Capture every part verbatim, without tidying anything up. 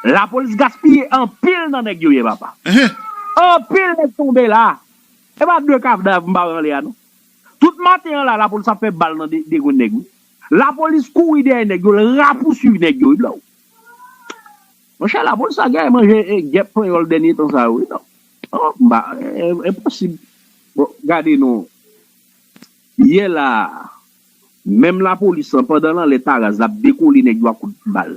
Lapolis gaspiye anpil nan nèg yo ye, papa. Anpil nèg tonbe la. E pa de kadav m pa wè anlè a, non. Tout maten an la, lapolis ap fè bal nan de, de grenn nèg, wi. Lapolis kouri dèyè nèg yo, l rapouswiv nèg yo, wi, blan. Monchè, lapolis la genlè manje e, gèp panyòl dènye tan sa yo, wi, non. Oh, m pa, e, e, enposib. Bon, gade non. Yè la, menm lapolis lan, pandan l anlè Taraz, l ap dekole nèg yo ak kout bal.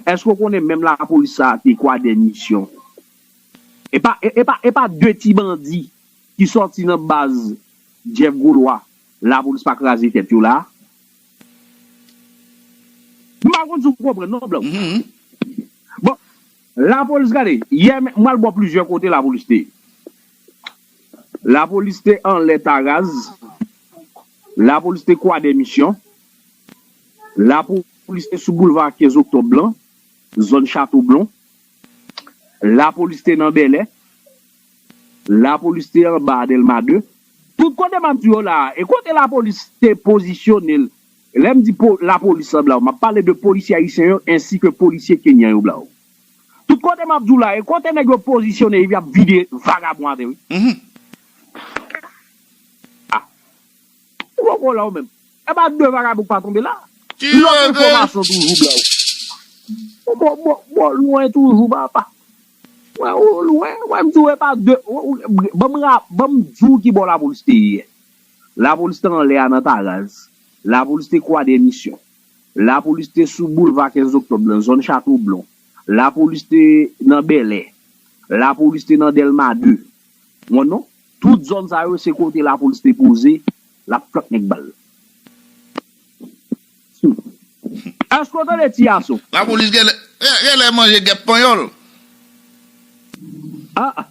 Èske w konnen menm lapolis sa a te kwadè misyon? E pa, e, e pa, e pa de ti bandi ki sòti nan baz Jeff Gaulois, lapolis pa kraze tèt yo la? M pa konn si w konprann non, blan. Bon, lapolis, gade, yè, m al bò plizyè kote lapolis te ye. Lapolis te anlè Taraz. Lapolis te kwadè misyon. Lapolis te sou boulva kenz oktòb lan, zòn Chato Blon. Lapolis te nan Bèlè. Lapolis te anba Dèlma de. Tout kote m ap di w la, e kote lapolis te pozisyone l, lè m di po, lapolis la, blan, m ap pale de polisye ayisyen yo ensi ke polisye kenyan yo, blan. Tout kote m ap di w la, e kote nèg yo pozisyone epi y ap vide vagabon atè, wi. Ah. Ou poko la ou menm. E pa de vagabon k pa tonbe la. Lòt enfòmasyon toujou, blan. Bon, bon, bon, bon, lwen toujou, papa. Wè, ou lwen, wè, m di w, e pa de, ou, ou, ban m ra-, ban m di w ki bò lapolis te ye. Lapolis te anlè a nan Taraz. Lapolis te kwadè misyon. Lapolis te sou boulva kenz oktòb lan, zòn Chato Blon. Lapolis te nan Bèlè. Lapolis te nan Dèlma de. Ou konprann non? Tout zòn sa yo, se kote lapolis te poze, l ap flank nèg bal. Hmm. Èske w tande ti yason? Lapolis genlè, genlè manje gèp panyòl. Ah,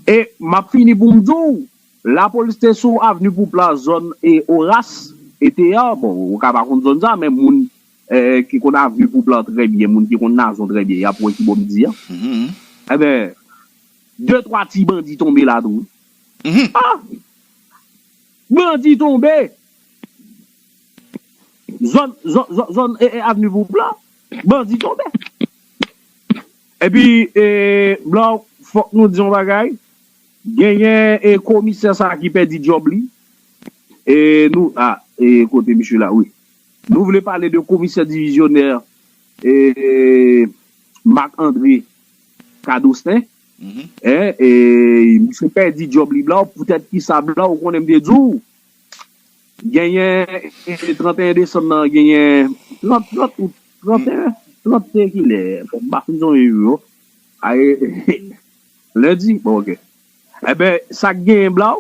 e m ap fini pou m di w, lapolis te sou avni Poupla, zòn e Oras, E T A, bon, ou ka pa konn zòn sa, men moun, eh, ki konn avni Poupla trè byen, moun ki konn Nazon trè byen, y ap wè ki bò m di a. Enben, de twa ti bandi tonbe la tou. Ah! Bandi tonbe! Zòn, zòn, zòn, zòn, e, e, avni Poupla, bandi tonbe. Epi, e, blan, fòk nou di yon bagay. Genyen, e, komisè sa ki pèdi djòb li. E, nou, a, e, kote misye la, wi. Nou vle pale de komisè divizyonè, e, Marc André Cadosten. E, e, misye pèdi djòb li, blan, poutèt ki sa, blan, ou konnen m te di w. Genyen, e, trannteyen desanm nan, genyen, trant, trant out, trannteyen, trannteyen kilè, bon, m pa fin sonje jou yo. Ay, lendi, bon, ok. Enben, sa k genyen, blan,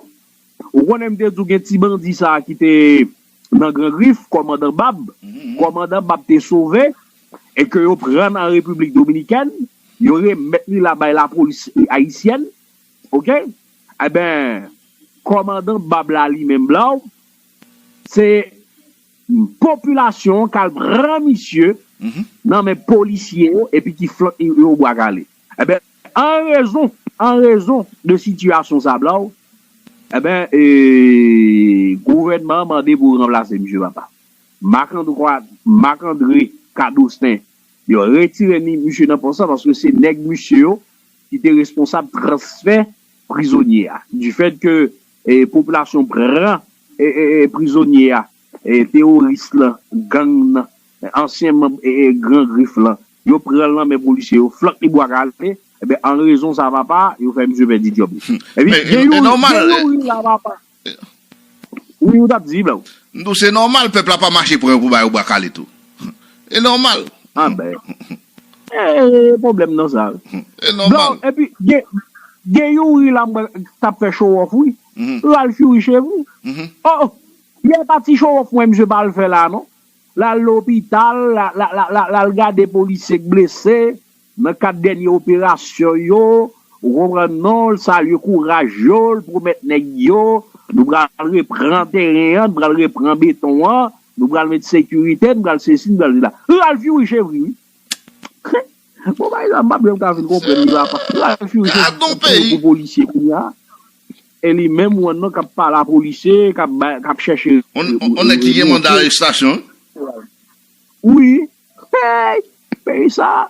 ou konnen m te di w gen ti bandi sa a ki te nan Gran Grif, kòmandan Bab. Kòmandan Bab te sove, e ke yo pran nan Repiblik Dominikèn, yo remèt li la bay lapolis ayisyèn, ok? Enben, kòmandan Bab la li menm, blan, se popilasyon an k al pran misye nan men polisye yo epi ki flank yo bwa kale. Enben, an rezon, an rezon de sitiyasyon sa, blan, enben, e, gouvènman an mande pou ranplase misye, papa. Marc André, Marc André Cadosten, yo retire ni misye nan pòs la paske se nèg misye yo ki te responsab transfè prizonye a. Difèt ke, e, popilasyon pran, e, e, e, prizonye a, e, teworis lan, gang nan, ansyen manm, e, e, Gran Grif lan, yo pran l nan men polisye yo, flank li bwa kale, enben, an rezon sa, papa, yo fè misye pèdi djòb li. Epi, e, e, gen e youri, nòmal, gen youri la, papa. Wi, ou t ap di, blan. M di w, se nòmal, pèp la pa mache pran yo pou ba yo bwa kale tou. E nòmal. Anben. E, pwoblèm nan sa. E nòmal. Blan, epi, gen, gen youri la, m wè, t ap fè show off, wi. Ralph Youri Chevry. Oh, oh. Yè pa ti show off, mwen, misye pa al fè la, non. L al lopital, l al, l al, l al, l al gade polisye k blese nan kad dènye operasyon yo, ou konprann non, l salye kouraj yo, l pwomèt nèg yo, nou pral repran teren an, nou pral repran beton an, nou pral met sekirite, nou pral sesi, nou pral sela. Ralph Youri Chevry, wi. Bon, bagay sa, m p ap janm ka fin konprann li, papa. Ralph Youri Chevry pou polisye kounye a. E li menm, ou wè non, k ap pale a polisye, k ap bay, k ap chèche. On, on, on nèg ki gen manda arestasyon. Wi. Hey, peyi sa.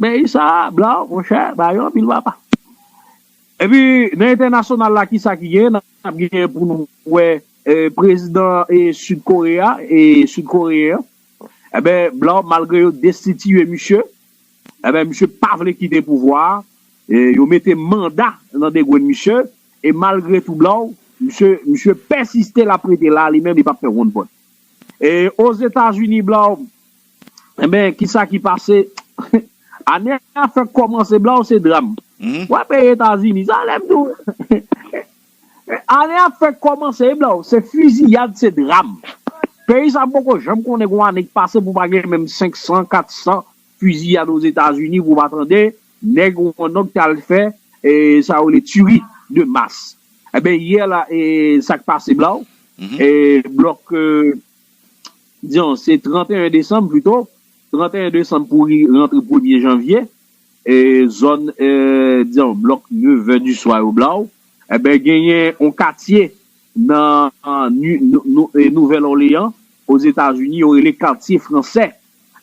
Peyi sa, Blaw, monchè, ba yo anpil papa. Epi, nan entènasyonal la, ki sa ki gen? N ap gen pou nou wè eh, prezidan eh, Sid Kore a, eh, Sid Koreyen an. Eben, Blaw, malgre yo destitiye misye, eben, misye pa vle kite pouvwa a. Eh, yo mete manda nan degrenn misye. E malgre tou, Blaw, misye, misye pèsiste l ap rete la, li menm, li p ap fè wonn pòt. E Ozetazini, Blaw, Enben, kisa ki pase? Ane a fèk kòmanse, Blaw, se dram. Wè peyi Etazini, sa lè m di w. Ane a fèk kòmanse, Blaw, se fiziyad, se dram. Peyi sa poko janm konnen gon ane k pase pou pa gen menm senk san, kat san fiziyad Ozetazini pou pa tande nèg ou yon nòg t al fè e sa yo rele tiri de mas. Enben, yè la, e sa k pase, Blaw, e blòk, e, diyon, se trannteyen desanm pito, trannteyen desanm pou ri- rantre premye janvye, e zòn, e, diyon, blòk nevè di swa yo, Blaw, enben, genyen yon katye nan, an, Ni- Nou- Nou- e, Nouvèl Òleyan, Ozetazini, yo rele katye fransè.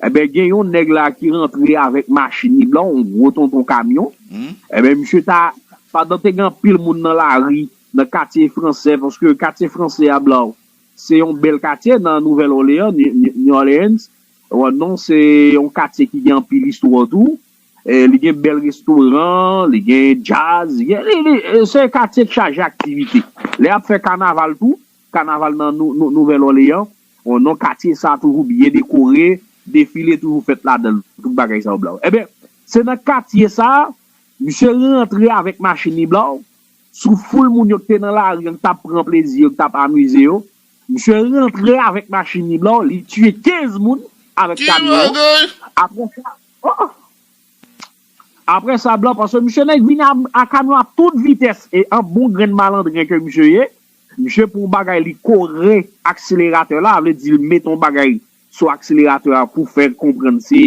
Enben, gen yon nèg la ki rantre avèk machin li, Blaw, yon gwo tonton kamyon. Enben, misye ta, pandan te gen anpil moun nan lari, nan katye fransè, paske katye fransè a, Blaw, se yon bèl katye nan Nouvèl Òleyan, New Orleans. Wè, non, se yon katye ki gen anpil istwa tou. E, li gen bèl restoran, li gen djaz, li gen, li, li, e, se katye k chaje aktivite. Lè y ap fè kanaval tou, kanaval nan Nou- Nou- Nouvèl Òleyan, wè, non, katye sa toujou byen dekore, defile toujou fèt ladan l, tout bagay sa yo, Blaw. Enben, se nan katye sa, misye rantre avèk machin li, Blaw, sou foul moun yo k te nan lari an, k t ap pran plezi yo, k t ap amize yo. Misye rantre avèk machin li, Blaw, li tiye kenz moun avèk kamyon an. Apre sa, oh, oh. Apre sa, Blaw, paske misye nèk vini a, a kamyon a tout vitès, e an bon grenn malandren ke misye ye, misye pou yon bagay li kore akseleratè la, sa vle di l mete yon bagay sou akseleratè a pou fè konprann se,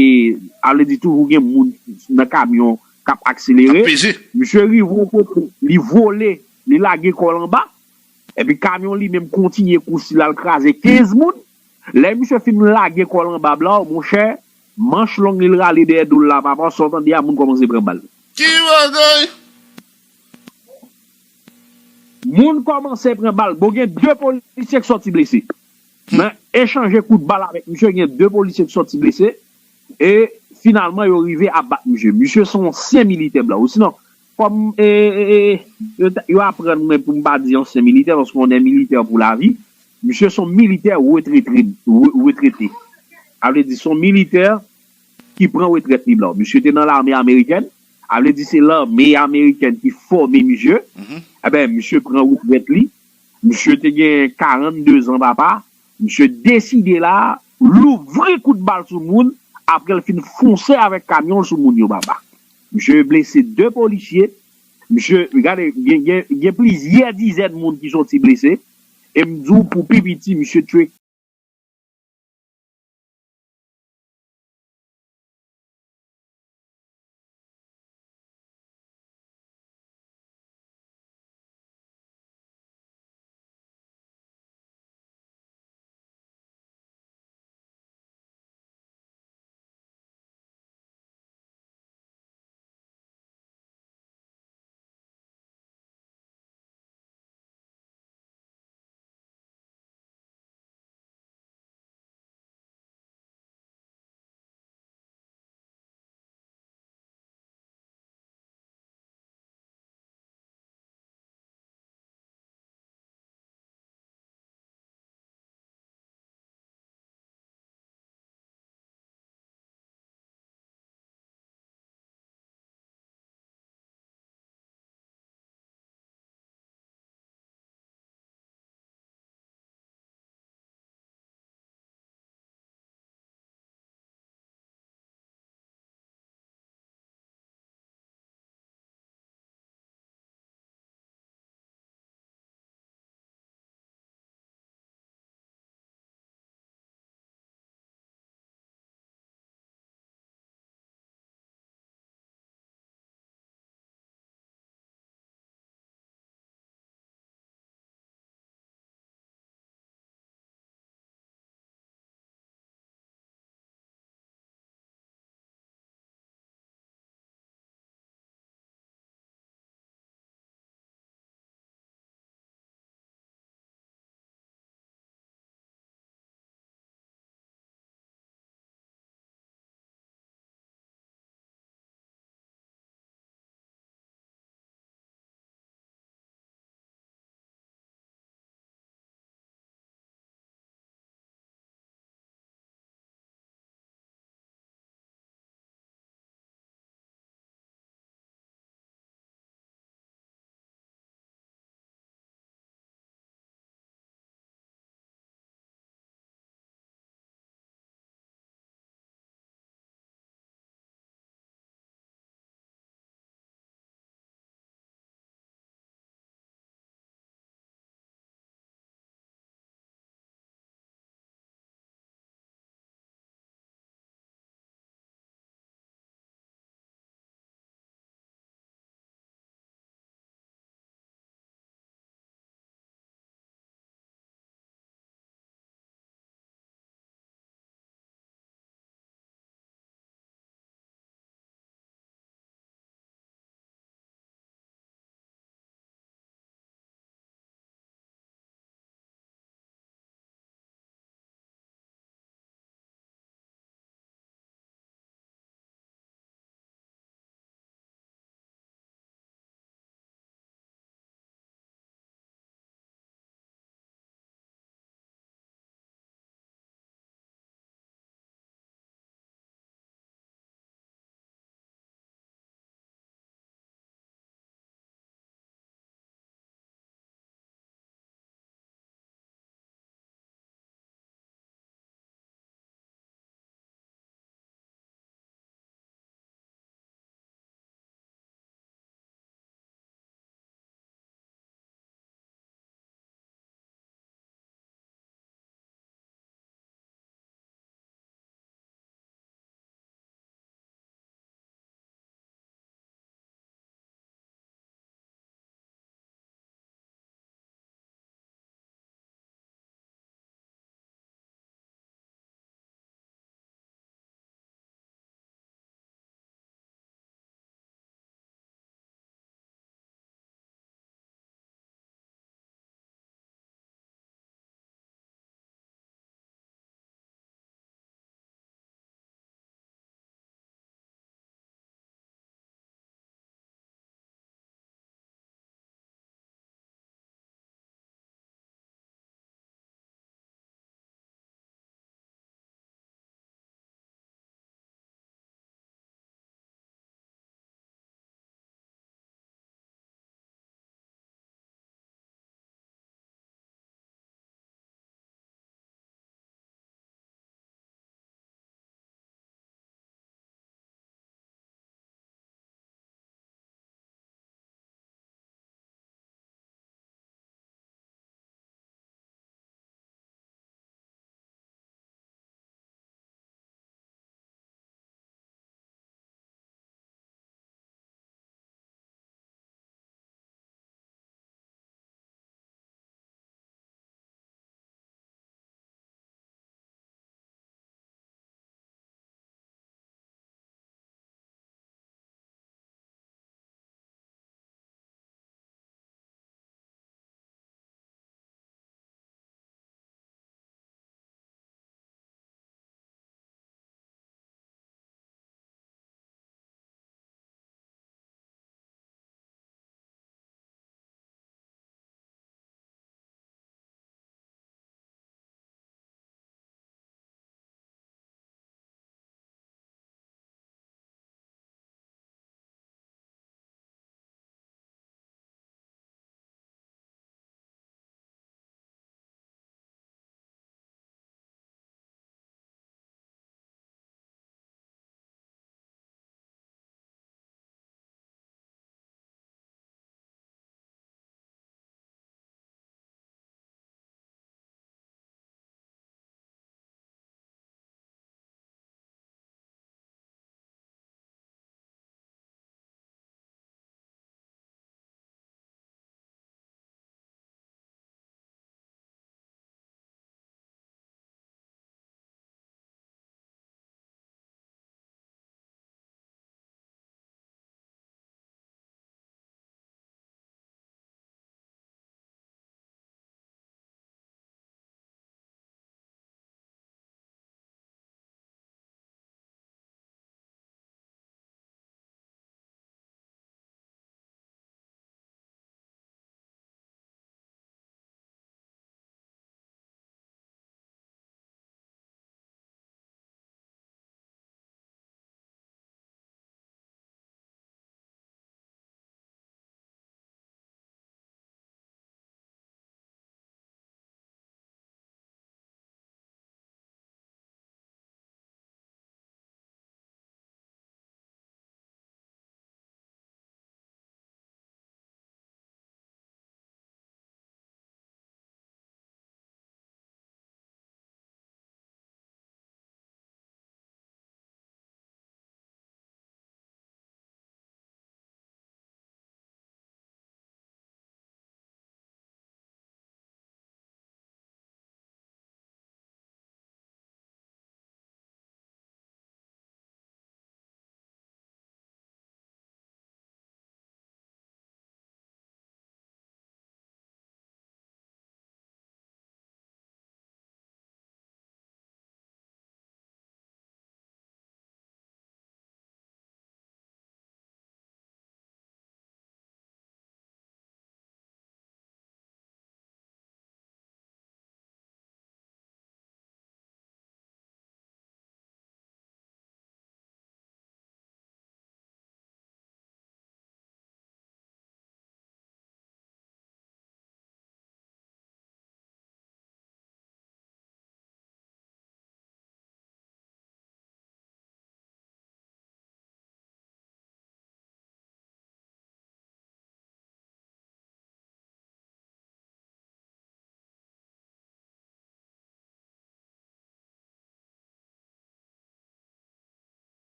sa vle di toujou gen moun nan kamyon k ap akselere. Misye rive yon kote, li vole, li lage kò l anba, epi kamyon li menm kontinye kouse l al kraze kenz moun. Lè misye fin lage kò l anba, Blaw, monchè, manch long li l rale dèyè do l la, papa, sa w tande a, moun kòmanse pran bal. Ki bagay? Moun kòmanse pran bal. Bon, gen de polisye k sòti blese. Nan echanje kout bal avèk misye, gen de polisye k sòti blese. E finalman, yo rive ap bat misye. Misye se yon ansyen militè, Blaw. Osinon, kòm, e, e, e, yo, t- yo aprann mwen pou m pa di ansyen militè, paske on est militaire pour la vie. Misye se yon militè retrete, re- retrete. Sa vle di, se yon militè ki pran retrèt li, Blaw. Misye te nan lame amerikèn. Sa vle di, se lame amerikèn ki fòme misye. Enben, misye pran retrèt li. Misye te gen karannde zan, papa. Misye deside la, louvri kout bal sou moun, apre l fin fonse avèk kamyon l sou moun yo, papa. Misye blese de polisye. Misye, gade, gen, gen, gen plizyè dizèn moun ki sòti blese. E m di w, pou pi piti, misye tchwe